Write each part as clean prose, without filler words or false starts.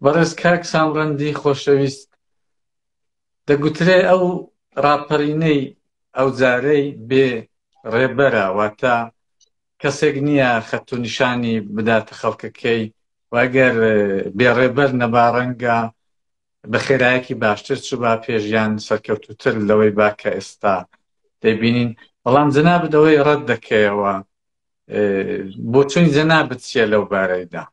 بەڕێز کاک سامڕەندی خۆشەویست، دەگوترێ ئەو ڕاپەرینەی ئەو جارەی بێ ڕێبەرە، واتە کەسێک نییە خەت و نیشانی بداتە خەڵکەکەی و ئەگەر بێ ڕێبەر نەبا ڕەنگە بە خێرایەکی باشتر چوبا پێش یان سەرکەوتووتر لەوەی با کە ئێستا دەیبینین. بەڵام جەنابت ئەوەی ڕەت دەکەیەوە، بۆچوونی جەنابت چییە لەو بارەیدا؟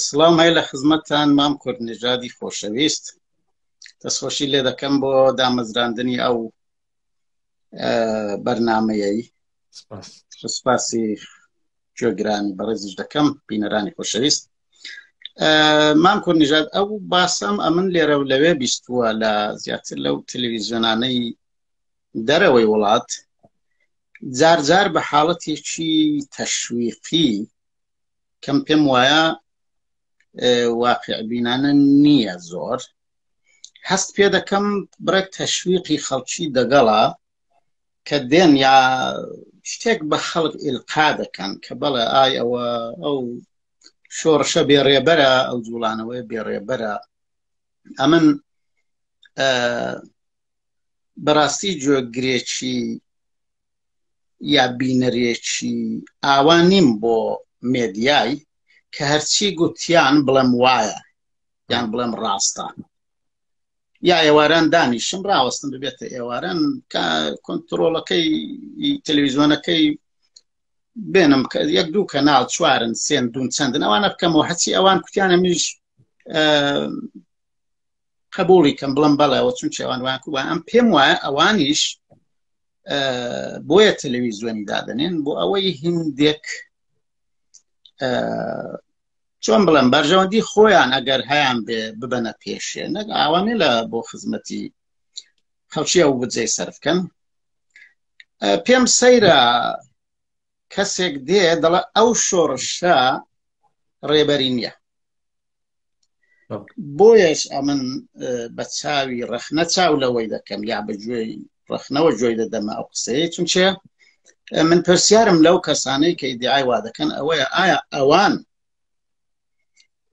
سڵاوم هەیە لە خزمەتتان مام کورد نژادی خۆشەویست دەستخۆشی لێ دەکەم بۆ دامەزراندنی ئەو بەرنمەیەی سپاسی گوێگرانی بەڕێزیش دەکەم بینەرانی خۆشەویست مام کورد نژاد ئەو باسەم ئەمن لێرە و لەوێ بیستووە لە زیاتر لەو تەلەویزیۆنانەی دەرەوەی وڵات جار جار بە حاڵەتێکی تەشویقی کەم پێم وایە واقع بینانە نییە زۆر هەست پێ دەکەم بڕێک تەشویقی خەڵکی دەگەڵا کە دێن یا شتێک بە خەڵک ئیلقا دەکەن کە بەڵێ ئای ئەوە ئەو شۆڕشە بێڕێبەرە ئەو جوڵانەوەی بێڕێبەرە ئەمن بەڕاستی گوێگرێکی یا بینەرێکی ئاوا نیم بۆ مێدیای کە هەرچی گوتیان بڵێم وایە یان بڵێم ڕاستە یا ئێواران دانیشم ڕاوەستم ببێتە ئێواران کە کۆنتترۆڵەکەی تەلەویزیۆنەکەی بێنم کە یەک دوو کەناڵ چوارن سێن دوون چەندن ئەوانە بکەمەوە هەچی ئەوان کوتیانە منیش قبوڵی کەم بڵم بەڵێەوە چون چێوان وان کوبان ئەم پێم وایە ئەوانیش بۆیە تەلەویزیۆنی دادەنێن بۆ ئەوەی هندێک چۆن بڵێم بەرژەوەندی خۆیان ئەگەر هەیان بێ ببەنە پێشێ نەک ئاوانێ لە بۆ خزمەتی خەڵکی ئەو بجێ سەرفکەن پێم سەیرە کەسێک دێ دەڵە ئەو شۆڕشە ڕێبەری نییە بۆیەش ئەمن بە چاوی ڕەخنە چاو لەوەی دەکەم یا بە گوێی ڕەخنەوە گوێی دەدەمە ئەو قسەیە چونچێ من پرسیارم لەو کەسانەی کە ئیدعای وا دەکەن ئەوەیە ئایا ئەوان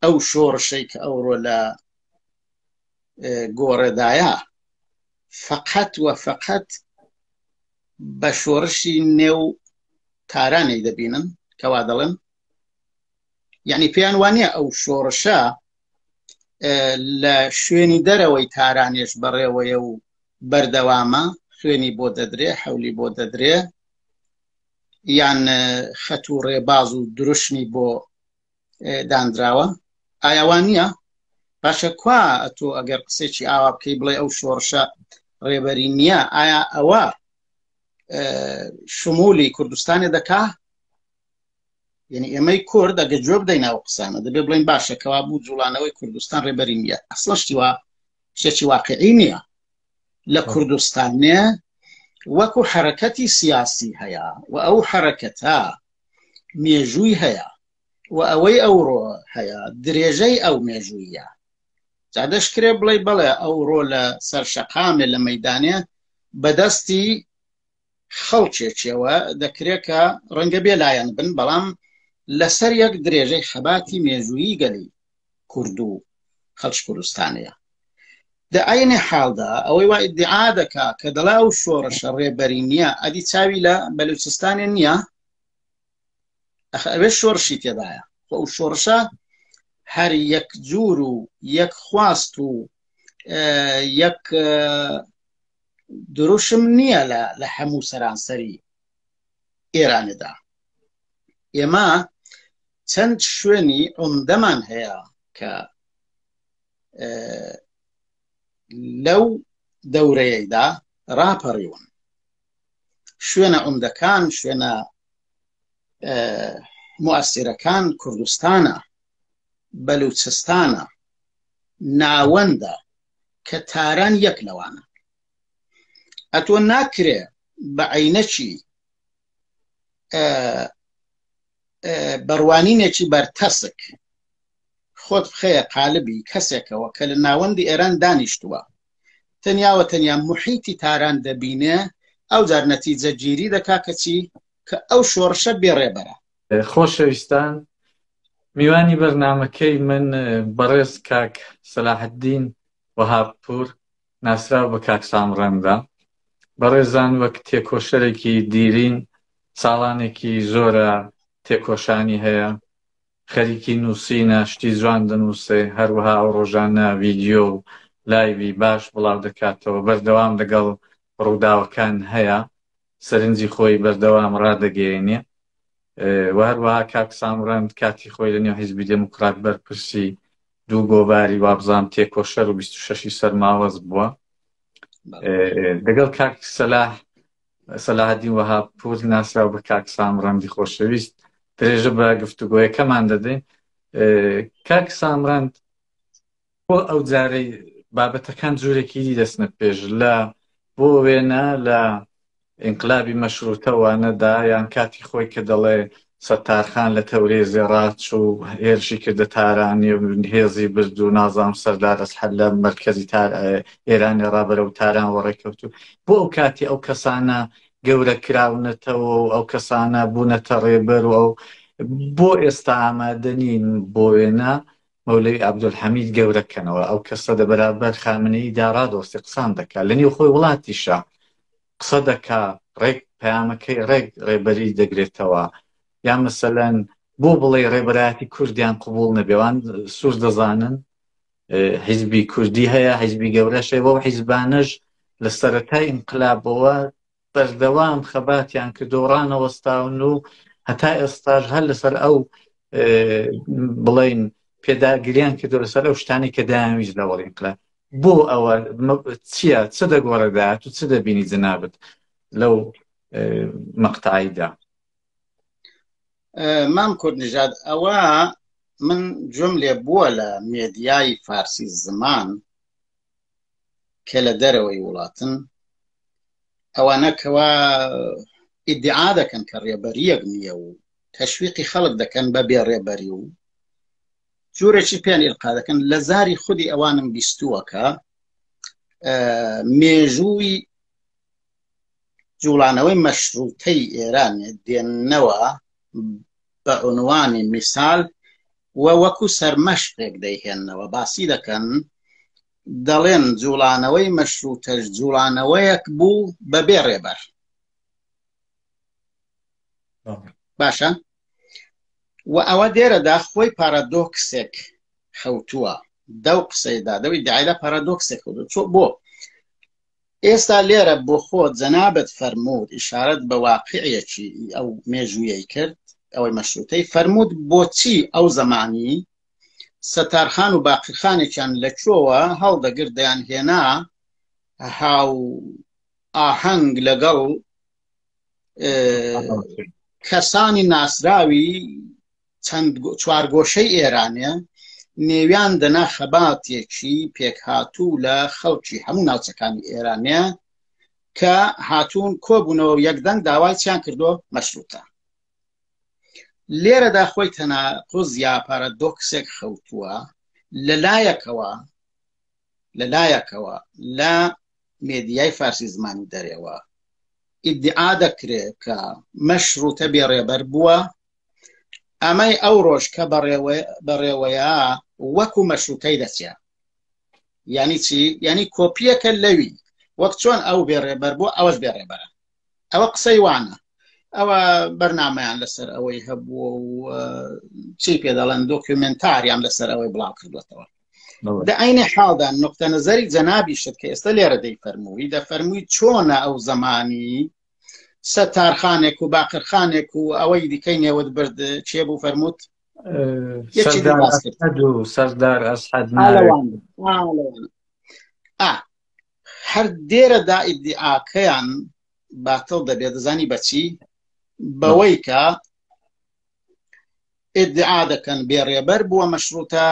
ئەو شۆڕشەی کە ئەوڕۆ لە گۆڕێدایە فقط وە فقط بە شۆڕشی نێو تارانی دەبینن کەوا دەڵێن یعنی پێیان وانە ئەو شۆڕشە لە شوێنی دەرەوەی تارانێش بەڕێوەیە و بەردەوامە خوێنی بۆ دەدرێ حەولی بۆ دەدرێ یان خەت و ڕێباز و دروشمی بۆ دانراوە ئایا نییە باشە کوا تۆ ئەگەر قسێکی ئاوا بکەی بڵێ ئەو شۆڕشە ڕێبەری نییە ئایا ئەوە شمولی کوردستانی دەکا یعنی ئێمەی کورد ئەگە گوێ بدەین ئەو قسانە دەبێ بڵێن باشە کەوا بوو جوڵانەوەی کوردستان ڕێبەری نییە ئەسڵەن شتی وا شتێکی واقعی نییە لە کوردستانێ وەکو حرەکەتی سیاسی هەیە و ئەو حرەکەتە مێژووی هەیە و ئەوەی ئەوڕۆ هەیە درێژەی ئەو مێژوویە جا دەشکرێ بڵێ بەڵێ ئەوڕۆ لە سەر شەقامێ لە مەدانێ بەدەستی خەڵکێکیەوە دەکرێت کە ڕەنگە بێ لایەن بن بەڵام لەسەر یەک درێژەی خەباتی مێژوویی گەلی کورد و خەڵکی کوردستانەیە دە عینی حاڵدا ئەوەی وا ئیدعا دەکا کە دەڵا ئەو شۆڕشە ڕێبەری نییە ئەدی چاوی لە بەلوچستانێ نییە ئەخ ئەوێ شۆڕشی تێدایە خۆ ئەو شۆڕشە هەر یەک جور و یەک خواست و یەک دروشم نییە لە لە هەموو سەرانسەری ئێراندا ئێمە چەند شوێنی عمدەمان هەیە کە لەو دەورەیەدا ڕاپەڕیون شوێنە عمدەکان شوێنە موسیرەکان کوردستانە بەلوچستانە ناوەندە کە تاران یەک لەوانە ئەتۆ ناکرێ بە عینەکی بەڕوانینێکی بەرتەسک خۆت بخەیە قالبی کەسێکەوە کە لە ناوەندی ئێران دانیشتووە تەنیاوە تەنیا محیتی تاران دەبینێ ئەو جار نەتیجە گیری دەکا کەچی کە ئەو شۆڕشە بێڕێبەرە. خۆشەویستان. میوانی بەرنامەکەی من بەڕێز کاک سەلاحەدین وەهابپوور ناسراو بە کاک سامڕەندە. بەڕێزان وەک تێکۆشەرێکی دیرین ساڵانێکی زۆرە تێکۆشانی هەیە، خەریکی نووسینە، شتی جوان دەنووسێ، هەروەها ئەو ڕۆژانە ڤیدیۆ و لایڤی باش بڵاو دەکاتەوە، بەردەوام لەگەڵ ڕووداوەکان هەیە، سەرنجی خۆی بەردەوام ڕادەگەیەنێ و هەروەها کاک سامرەند کاتی خۆی لە نێو حیزبی دێموکرات بەرپرسی دوو گۆڤاری وابزانم تێکۆشەر و 26 سەرماوەز بووە. لەگەڵ کاک سەلاح سەلاحەدین وەهاب پوور ناسراو بە کاک سامرەندی خۆشەویست درێژە بە گفتوگۆیەکەمان دەدەین. کاک سامرەند بۆ ئەو جارەی بابەتەکان جورێکی دی دەچنە پێش لە بۆ وێنە لە ئینقلابی مەشروتە وانەدا یان کاتی خۆی کە دەڵێ سەتارخان لە تەورێزێ ڕاچوو هێرشی کردە تارانی و هێزی برد و نازام سەردار ئەسحەد لە مەرکەزی تار ئێرانی ڕابەرە و تاران وەڕێکەوتوو بۆ ئەو کاتی ئەو کەسانە گەورە کراونەتەوە و ئەو کەسانە بوونەتە ڕێبەر و ئەو بۆ ئێستا ئامادە نین بۆ وێنە مەولەوی عەبدولحەمید گەورە کەنەوە، ئەو کەسە دە بەرابەر خامنەیی دا ڕادەوەستێ قسان دەکا، لە نێو خۆی وڵاتیشا قسە دەکا، ڕێک پەیامەکەی ڕێک ڕێبەری دەگرێتەوە. یا مەسەلەن بۆ بڵێی ڕێبەرایەتی کوردیان قبووڵ نەبێ، وان سوور دەزانن حیزبی کوردی هەیە، حیزبی گەورەش هەیە، وەو حیزبانەش لە سەرەتای ئینقلابەوە بەردەوام خەباتیان کردو ڕانەوەستاون و هەتا ئێستاش هەر لەسەر ئەو بڵین پێداگریان کردو لەسەر ئەو شتانی کە دایانویست لە وەڵی انقلاب بۆ ئەوە چییە چ دەگۆڕێدات و چ دەبینی جەنابت لەو مەقتایدا مام کورد نژاد ئەوە من گوێم لێ بووە لە مێدیای فارسی زمان کە لە دەرەوەی وڵاتن ئەوانە کەوا ئیدعا دەکەن کە ڕێبەریەک نییە و تەشویقی خەڵک دەکەن بە بێ ڕێبەری و جورێکی پێیان ئیلقا دەکەن لە زاری خودی ئەوانم بیستووە کە مێژووی جوڵانەوەی مەشروتەی ئێران دێننەوە بە عنوانی میسال و وەکو سەرمەشقێک دەیهێننەوە باسی دەکەن دەڵێن جوڵانەوەی مەشروتەش جوڵانەوەیەک بوو بەبێ ڕێبەر باشە و ئەوە دێرەدا خۆی پارادۆکسێک خەوتووە دەو قسەیدا دەوی دایدا پارادۆکسێک خەوتووە چۆ بۆ ئێستا لێرە بۆ خۆ جەنابەت فەرمووت ئیشارەت بە واقعیەکی ئەو مێژوویەی کرد ئەوەی مەشروتەی فەرمووت بۆچی ئەو زەمانی ستارخان و باقرخانێکیان لە کوێوە هەڵدەگرت دەیان هێنا هاو ئاهەنگ لەگەڵ کەسانی ناسراوی چەند چوارگۆشەی ئێرانێ نێویان دەنا خەباتێکی پێکهاتوو لە خەڵکی هەموو ناوچەکانی ئێرانێ کە هاتوون کۆبوونەوە و یەکدەنگ داوای چیان کردو مەشروتە لێرەدا خۆی تەناقوز یا پارادۆکسێک خەوتووە لەلایەکەوە لەلایەکەوە لە مێدیای فارسی زمانی دەرێوە ئیدعا دەکرێت کە مەشروتە بێ ڕێبەر بووە ئەمەی ئەو ڕۆژ کە بەڕێوەیە وەکو مەشروتەی دەچێ یعنی چی یعنی کۆپیەکە لەوی وەک چۆن ئەو بێ ڕێبەر بوو ئەوەش بێ ڕێبەرە ئەوە قسەی وانە ئەوە بەرنمەیان لەسەر ئەوەی هەبووە و چی پێ دەڵێن دۆکیومنتاریان لەسەر ئەوەی بڵاو کردوێتەوە دە عینی حاڵدا نقطە نظری جەنابی شت کە ئێستا لێرە دەی فەرمووی دەفەرمووی چۆنە ئەو زەمانی ستارخانێک و باقرخانێک و ئەوەی دیکەی نێوت برد چێ بوو فەرمووت سەردار ئەسعد هەر دێرەدا ئیدیعاکەیان باتڵ دەبێت دەزانی بەچی بەوەی کە ئیدعا دەکەن بێ ڕێبەر بووە مەشروتە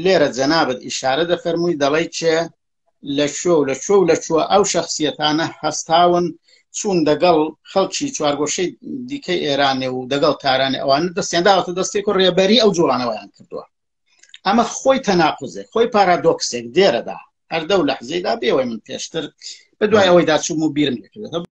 لێرە جەنابت ئیشارە دەفەرمووی دەڵێی چێ لە کوێ و لە کوێ و لە کوێ ئەو شخصیەتانە هەستاون چوون دەگەڵ خەڵکی چوارگۆشەی دیکەی ئێرانێ و دەگەڵ تارانێ ئەوانە دەستیان داوەتە دەستێک و ڕێبەری ئەو جوڵانەوەیان کردووە ئەمە خۆی تەناقوزێک خۆی پارادۆکسێک دێرەدا هەردە و لەحزەیدا بێەوەی من پێشتر بە دوای ئەوەیدا چوم و بیرم لێکردەوە.